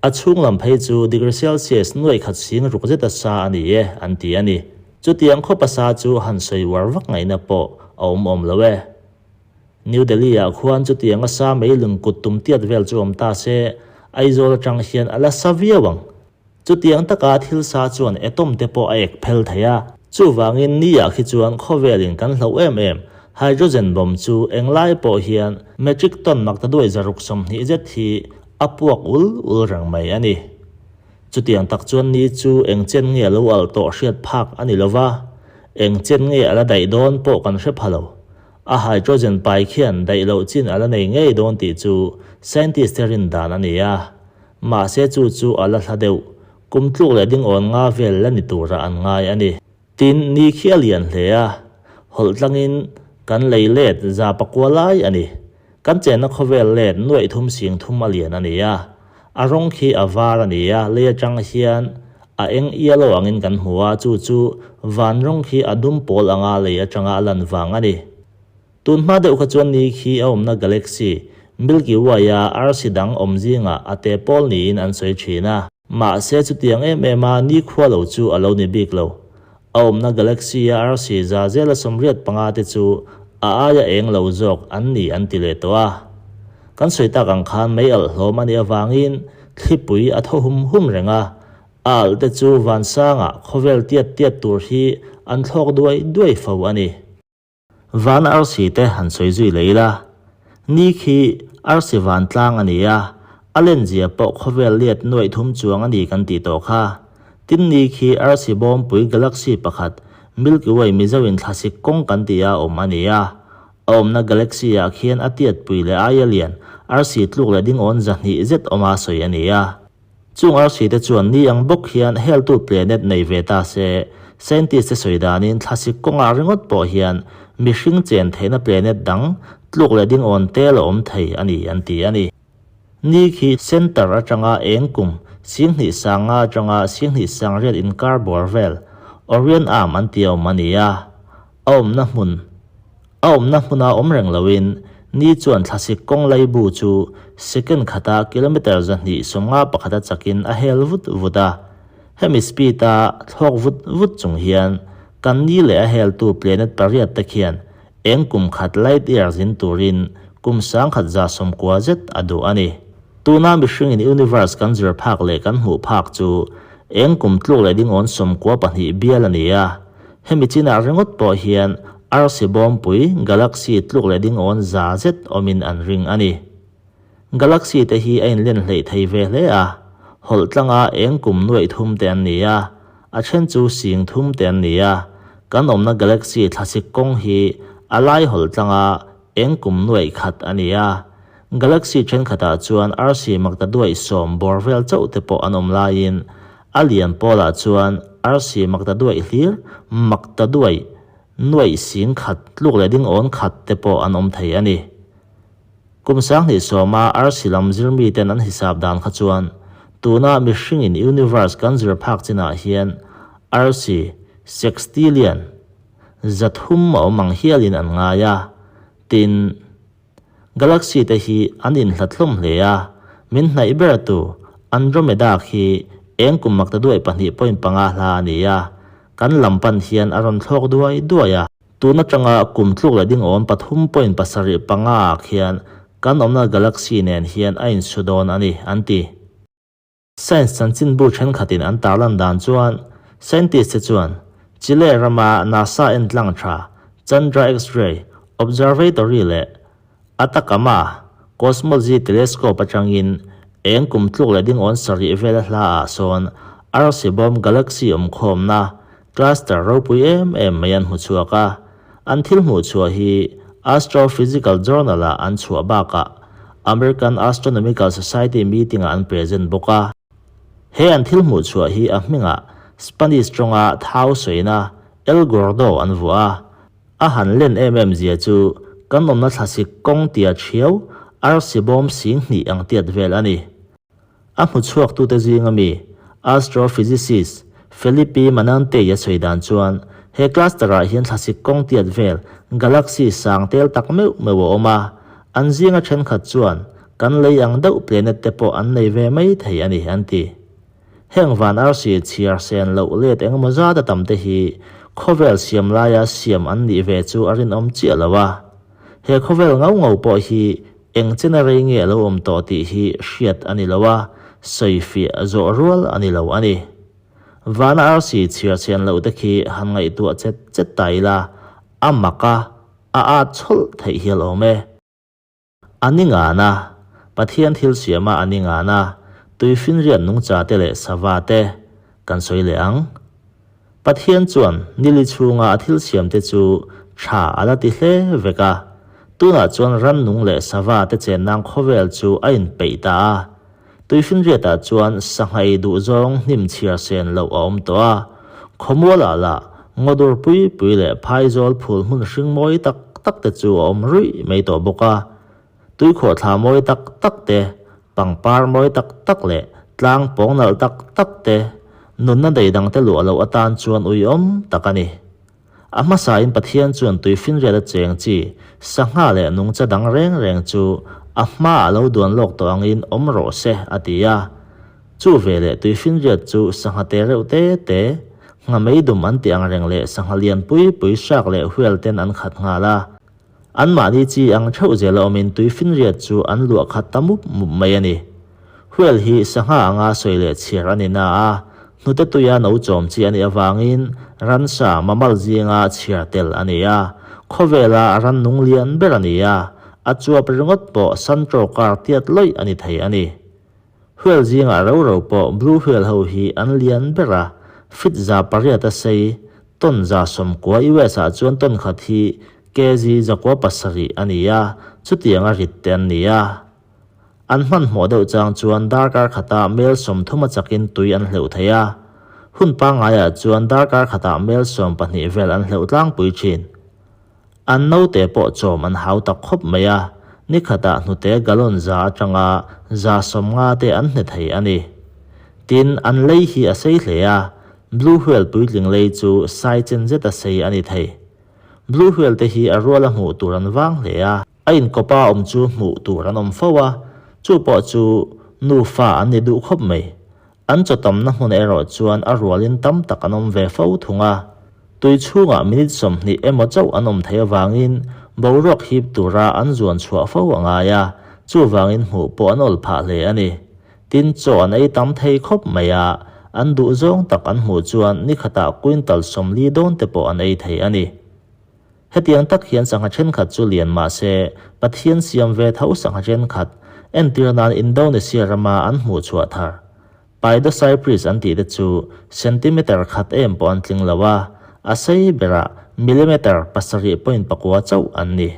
A chhung lam phei chu degree Celsius nuaih khat sing ruk zeta sa a ni e an ti a ni. Chutiang khawpa sa chu han sawi uar vak ngaihna pawh a awm awm lo e. New Delhi-ah khuan chutianga sa meilung kut tum tiat vel chu awm ta se, Aizawl atang hian a la sa viau ang. Chutiang taka thil sa chuan atom te pawh a ek phel thei a, chuvangin ni ah khi chuan khawvelin kan hloh em em. Hydrogen bomb chu englai pawh hian metric ton maktaduai 620 zet hi a puak ul ul reng mai a ni. Chutiang tak chuan ni chu eng chen nge a lo alh tawh hriat phak a ni lova, eng chen nge a la daih dawn pawh kan hre pha lo. A hydrogen pai khian daih loh chin a la nei ngei dawn tih chu scientist te rin dan a ni a. Mahse chu chu a la hla deuh, kum tluk leh ding awn nga vel la ni tura an ngai a ni. Tin, ni khi a lian hle a, hawlh tlangin kan lei let 160 lai a ni. Kan chenna khawvel let nuaih thum sing thum a lian a ni a, a rawng khi a var a ni a, lei atang hian a eng yellow angin kan hmu a, chu chu van rawng khi a dum pawl anga lei atanga a lan vang a ni. Tun hma deuh kha chuan ni khi a awmna galaxy, Milky Way-a arsi dang awm zingah a te pawl niin an sawi thin a. Mahse chutiang em em a nikhua lo chu a lo ni bik lo. A awmna galaxy-a arsi 85% te chu a aia eng lo zawk an ni an ti leh tawh a. Kan sawi tak ang khan mei alh hlawm a nih avangin thlipui a thaw hum hum reng a, a alh te chu vansangah khawvel tiat tiat tur hi an thlawk duai duai fo a ni. Van arsi te han sawi zui leh ila, ni khi arsi vantlang a ni a, a lenzia pawh khawvel liat nuaih thum chuang a ni kan tih tawh kha. Tin ni khi arsi bawmpui galaxy pakhat Milky Way Mizo in thlasik kawng kan tih a awm a ni a, a awmna galaxy ah khian a tiatpui leh aia lian arsi tluk leh dingawn 200 zet awma sawi a ni a. Chung arsi te chuan ni ang bawk hian heltu planet nei ve ta se, scientist te sawi danin thlasik kawngah ringawt pawh hian mihring chen theihna planet dang tluk leh ding awn tel a awm thei a ni an ti a ni. Ni khi center atanga eng kum 2500 atanga 2900 inkar bawr vel Orion Arm an ti a awm a ni a, a awmna hmun A awmna hmuna awm reng loin ni chuan thlasik kawng laibu chu second khata kilometre 251 a chakin a hel vut vut a. Hemi speed a thlawk vut vut chung hian kan ni leh a heltu planet pariat te khian eng kum khat light year zin turin kum 1190 zet a duh a ni. Tuna mihringin universe kan zir phak leh kan hmuh phak chu eng kum tluk leh dingawn 92 bial a ni a. Hemi chinah ringawt pawh hian arsi bawmpui, galaxy, tluk leh dingawn za zet awmin an ring a ni. Galaxy te hi a inlen hleih thei ve hle a, hawlh tlanga eng kum nuaih thum te an ni a, a then chu sing thum te an ni a, kan awmna galaxy thlasik kawng hi a lai hawlh tlanga eng kum nuaih khat a ni a. Galaxy thenkhatah chuan arsi maktaduaih sawm bawr vel chauh te pawh an awm laiin a lian pawlah chuan arsi maktaduaih hlir maktaduaih nuaih sing khat tluk leh ding awn khat te pawh an awm thei a ni. Kum sanghnih sawma arsi lam zirmiten an hisap dan kha chuan tuna mihringin universe kan zir phak chinah hian arsi sextillion 300 a awm ang hialin an ngai a, tin, Galaxy te hi an inhlat hlawm hle a, min hnaih ber tu Andromeda khi eng kum makta duai 2.5 hla a ni a, kan lam pan hian a rawn thlawk duai duai a. Tun atanga kum tluk leh ding awm 3.75 ah khian kan awmna galaxy nen hian a insu dawn a ni, an ti. Science chanchinbu thenkhatin an tarlan dan chuan scientist te chuan Chile rama NASA entlang tha Chandra X-ray Observatory leh Atacama Cosmology Telescope atangin eng kum tluk leh ding awn sarih vela hla ah sawn arsi bawm galaxy awmkhawmna cluster ropui em em mai an hmu chhuak a. An thil hmuh chhuah hi Astrophysical Journal ah an chhuah bakah American Astronomical Society meeting ah an present bawk a. He an thil hmuh chhuah hi a hmingah Spanish tawnga thau sawina El Gordo an vuah a. A han len em em zia chu kan awmna thlasik kawng tia thiau arsi bawm sing hnih ang tiat vel a ni. A hmu chhuaktute zinga mi, astrophysicist Felipe Manante-i a sawi dan chuan, he cluster-ah hian thlasik kawng tiat vel galaxy sang tel tak meuh meuh a awm a, an zinga thenkhat chuan kan lei ang deuh planet te pawh an nei ve mai thei a ni, an ti. Heng van arsi chhiar sen loh let engemaw zat a tam te hi khawvel siam laia siam an nih ve chu a rinawm chiah lo a. He khawvel ngau ngau pawh hi eng chena rei nge a lo awm tawh tih hi hriat a ni lo a, sawifiah zawh rual a ni lo a ni. Vana arsi chhiar chhian loh te khi han ngaihtuah chet chet ta ila, a mak a, a at chhawlh theih hial awm e. A ni ngan a, Pathian thil siama a ni ngan a, tuifinriat nungcha te leh sava te kan sawi leh ang. Pathian chuan nili chhunga a thil siamte chu tha a la ti hle vek a, tunah chuan rannung leh sava te chennan khawvel chu a inpeih ta a. Tuifinriatah chuan sangha ei duh zawng hnim chhiar sen loh a awm tawh a, khawmualah lah ngawdur pui pui leh phaizawl phul hmun hring mawi tak tak te chu a awm ruih mai tawh bawk a. Tuikhawhthla mawi tak tak te, pangpar mawi tak tak leh tlang pawng nalh tak tak te, nunna nei dangte luah loh atan chuan uiawm tak a ni. A hmasain Pathian chuan tuifinriat a cheng chi, sangha leh nungcha dang reng reng chu a hmaah lo duan lawk tawh angin awm rawh se a ti a. Chu veleh tuifinriat chu sangha te reuh te te, ngha meidum an tih ang reng leh sangha lian pui pui hrak leh huel ten an khat nghal a. Anmahni chi ang theuh zel a awmin tuifinriat chu an luah khat ta mup mup mai a ni. Huel hi sangha anga sawi leh chhiar a ni na a, hnute tuia no chawm chi a nih avangin ransa mammal zinga chhiar tel a ni a, khawvela rannung lian ber a ni a, a chuap ringawt pawh Santro kar tiat lawih a ni thei a ni. Whale zingah rau rau pawh blue whale ho hi an lian ber a, feet 800 a sei, ton 90 US ah chuan ton khat hi kg 907 a ni a, chutianga rit te an ni a. An hmanhmawh deuh chang chuan darkar khatah mel 30 a chakin tui an hleuh thei a, hun pangngaiah chuan darkar khatah mel 12 vel an hleuh tlangpui thin. An naute pawh chawm an hau tak khawp mai a, ni khatah hnute gallon za atanga 150 te an hne thei a ni. Tin, an lei hi a sei hle a, blue whale puitling lei chu sai chen zeta sei a ni thei. Blue whale te hi a ruala hmuh tur an vang hle a, a inkawpa awm chu hmuh tur an awm fo a, chu pawh chu nufa an ni duh khawp mai. An chaw tamna hmun erawh chuan a rualin tam tak an awm ve fo thung a. Tui chhungah minute 20 emaw chauh an awm theih avangin boruak hip tura an zuan chhuah fo a ngai a, chuvangin hmuh pawh an awl phah hle a ni. Tin, chaw an ei tam thei khawp mai a, an duh zawng tak an hmuh chuan ni khatah quintal 40 dawn te pawh an ei thei a ni. Hetiang tak hian sangha thenkhat chu lian mah se, Pathian siam ve tho sangha thenkhat, entir nan Indonesia rama an hmuh chhuah thar, Paedocypris an tih te chu centimeter khat em pawh an tling lo a, a sei berah millimeter 7.9 chauh an ni.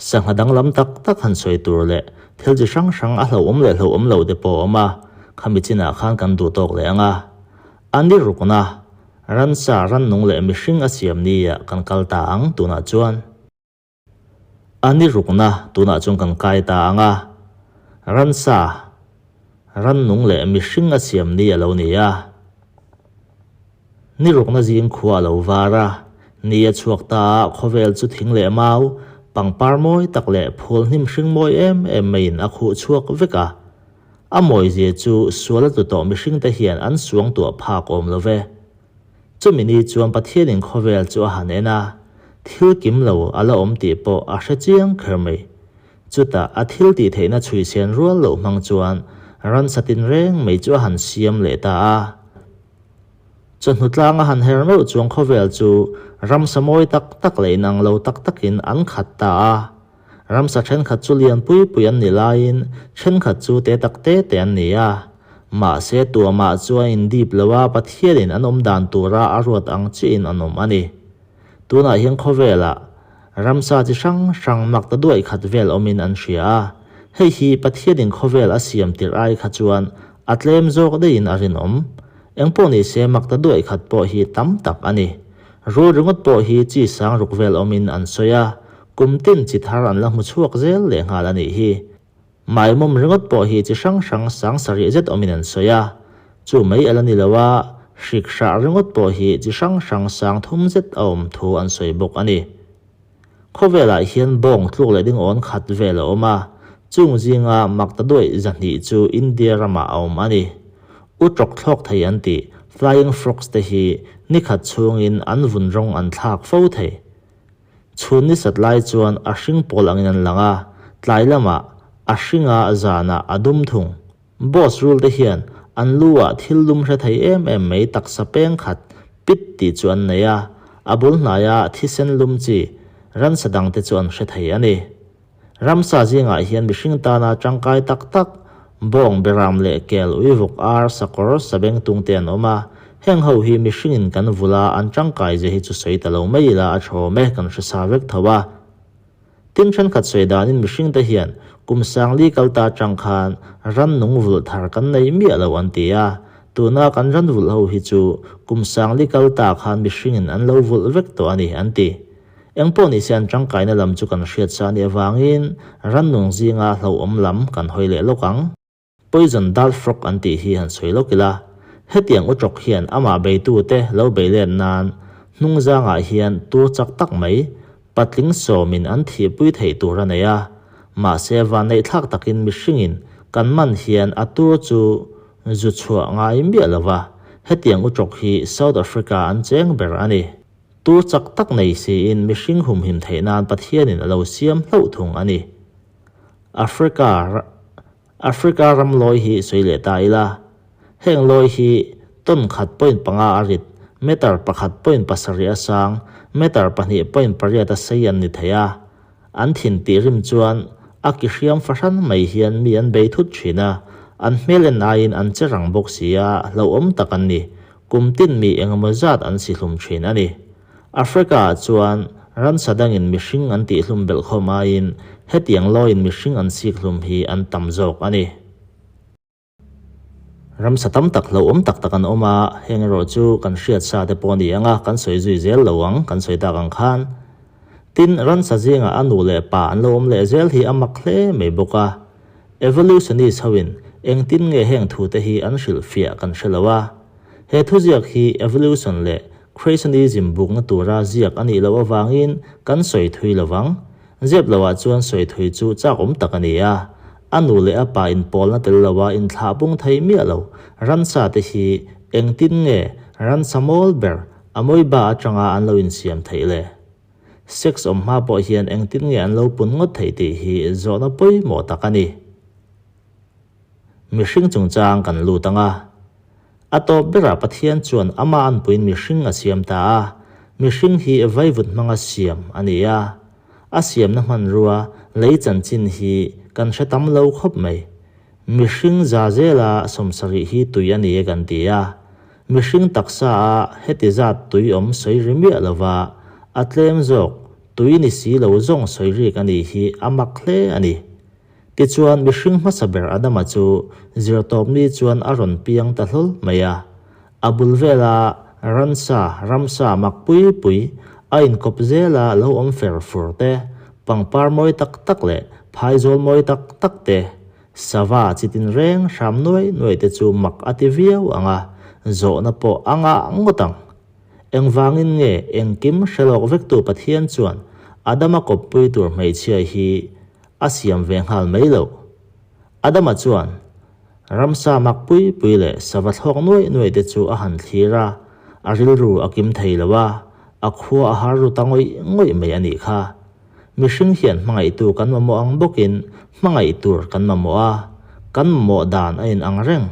Sangha danglam tak tak han sawi tur leh thil chi hrang hrang a hlauhawm leh hlauhawm lo te pawh a awm a, khami chinah khan kan duh tawk leh ang a. A ni rukna, ransa, rannung leh mihring a siam nia kan kal ta ang tunah chuan. A ni rukna tunah chuan kan kai ta ang a, ransa, rannung leh mihring a siam ni a lo ni a. Ni rukna zing khua a lo var a, ni a chhuak ta a, khawvel chu thing leh mau, pangpar mawi tak leh phul hnim hring mawi em em maiin a khuh chhuak vek a. A mawizia chu sual a tlu tawh mihringte hian an suangtuah phak awm lo ve. Chumi ni chuan Pathianin khawvel chu a han en a, thil kim lo a la awm tih pawh a hre chiang kher mai. Chutah a thil tih theihna chhui sen rual loh hmang chuan ransa tinreng mai chu a han siam leh ta a. Chawhnu tlang a han her meuh chuan khawvel chu ramsa mawi tak tak leh inang lo tak takin an khat ta a. Ramsa thenkhat chu lian pui pui an nih laiin thenkhat chu te tak te te an ni a. Mahse tuamah chuan indip lo a Pathianin an awm dan tura a ruat ang chiahin an awm a ni. Tunah hian khawvelah ramsa chi hrang hrang mak ta duaih khat vel awmin an hria a, hei hi Pathianin khawvel a siam tirh ai kha chuan a tlem zawk daihin a rinawm. Engpawh ni se mak ta duaih khat pawh hi tam tak a ni. Rul ringawt pawh hi chi sang ruk vel awmin an sawi a, kum tin chi thar an la hmu chhuak zel lehnghal a nih hi. Maimawm ringawt pawh hi chi hrang hrang sang sarih zet awmin an sawi a, chu mai a la ni lo a, hrik hrah ringawt pawh hi chi hrang hrang sang thum zet a awm thu an sawi bawk a ni. Khawvelah hian bawng tluk leh ding awn khat vel a awm a, chung zinga Maktaduaih 200 chu India ramah a awm a ni. Utrawk thlawk thei an tih Flying Frogs te hi nikhat chhungin an vun rawng an thlak fo thei. Chhun ni sat lai chuan a hring pawl angin an lang a, tlai lamah a hring a, zanah a dum thung. Boss rule te hian an lu ah thil lum hre thei em em mai taksa peng khat pit tih chu an nei a, a bul hnaia thisen lum chi ransa dang te chu an hre thei a ni. Ramsa zingah hian mihring tana tangkai tak tak, bawng, beram leh kel, uivuk, ar, sakawr, sabengtung te an awm a. Heng ho hi mihringin kan vul a, an tangkai zia hi chu sawi ta lo mai ila a thawm e, kan hre sa vek tho a. Tin thenkhat sawi danin mihringte hian kum sangli kal ta atang khan rannung vulh thar kan nei miah lo an ti a, tuna kan ran vulh ho hi chu kum sangli kal ta khan mihringin an lo vulh vek tawh a ni an ti. Engpawh ni se an tangkaina lam chu kan hriat sa anih avangin rannung zinga hlauhawm lam kan hawi leh lawk ang. Poison dart frog an tih hi han sawi lawk ila, hetiang utrawk hian amah beitute lo bei let nan hnungzangah hian tur chak tak mai patling sawmin an thihpui theih tur a nei a, mahse vanneihthlak takin mihringin kan man hian a tur chu zu chhuah ngai miah lova, hetiang utrawk hi South Africa an cheng ber a ni. Tur chak tak nei siin mihring humhim theih nan Pathianin a lo siam hlauh thung a ni. Africa Africa ram lawi hi sawi leh ta ila, heng lawi hi ton khat point panga a rit, meter pakhat point pasarih a sang, meter pahnih point pariat a sei an ni thei a. An thin tih rim chuan a ki hriam fahran mai hian mi an bei thut thin a, an hmel en aiin an che rang bawk si a, hlauhawm tak an ni. Kum tin mi engemaw zat an si hlum thin a ni. Africa ah chuan ransa dangin mihring an tih hlum belhkhawm aiin hetiang lawiin mihring an sik hlum hi an tam zawk a ni. Ramsa tam tak hlauhawm tak tak an awm a, heng erawh chu kan hriat sa te pawh a ni ang a, kan sawi zui zel lo ang, kan sawi tak ang khan. Tin, ransa zingah a nu leh pa an lo awm leh zel hi a mak hle mai bawk a. Evolutionist hoin engtin nge heng thute hi an hrilhfiah kan hre lo a. He thuziak hi evolution leh creationism bukna tura ziak a nih loh avangin kan sawi thui lo vang. Zep loah chuan sawi thui chu chak awm tak a ni a, a nu leh a pa inpawlna tel loa inthlah pung thei miah lo ransa te hi engtin nge ransa mawl ber a mawiba atanga an lo insiam theih le? Sex awm hma pawh hian engtin nge an lo pun ngawt theih tih hi zawhna pawimawh tak a ni. Mihring chungchang kan lut ang a. A tawp berah Pathian chuan ama anpuiin mihring a siam ta a, mihring hi vaivut hmanga siam a ni a. A siamna hmanrua lei chanchin hi kan hre tam lo khawp mai. Mihring za zela 70 hi tui a ni e kan ti a. Mihring taksa a heti zat tui awm sawi ri miah lova, a tlem zawk. tui ni si lo zawng sawi rik a nih hi a mak hle a ni. Tichuan, mihring hmasa ber Adama chu zirtawpni chuan a rawn piang ta hlawl mai a. A bul vela ransa, ramsa mak pui pui a inkawp zela lo awm fer fur te, pangpar mawi tak tak leh phaizawl mawi tak tak te, sava chi tinreng hram nuai nuai te chu mak a ti viau ang a, zawhna pawh a ngah ngawt ang. Engvangin nge engkim hre lawk vektu Pathian chuan Adama kawppui tur hmeichhia hi a siam ve nghal mai loh? Adama chuan ramsa mak pui pui leh sava thlawk nuaih nuaih te chu a han thlir a, a rilru a kim thei lo a, a khua a har ru ta ngawih ngawih mai a nih kha. Mihring hian hmangaihtu kan mamawh ang bawkin hmangaih tur kan mamawh a, kan mamawh dan a inang reng.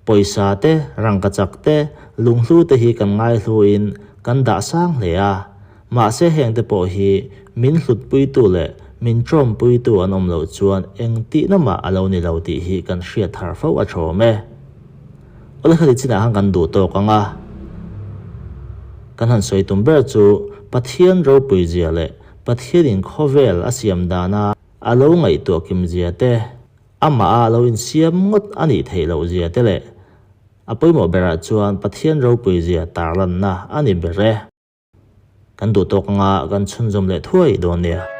Pawisa te, rangkachak te, lunghlu te hi kan ngaihluin kan dah sang hle a, mahse heng te pawh hi min hlutpuitu leh min ṭawmpuitu an awm loh chuan eng tihna mah a lo ni lo tih hi kan hriat thar fo a ṭhawm e. Awle khati chinah khan kan duh tawk ang a, kan han sawi tum ber chu Pathian ropui zia leh Pathianin khawvel a siam dana a lo ngaihtuah kim zia te, amah a lo insiam ngawt a nih theih loh zia te leh a pawimawh berah chuan Pathian ropui zia tarlanna a ni ber e. Kan duh tawk anga kan chhunzawm leh thuai dawn nia.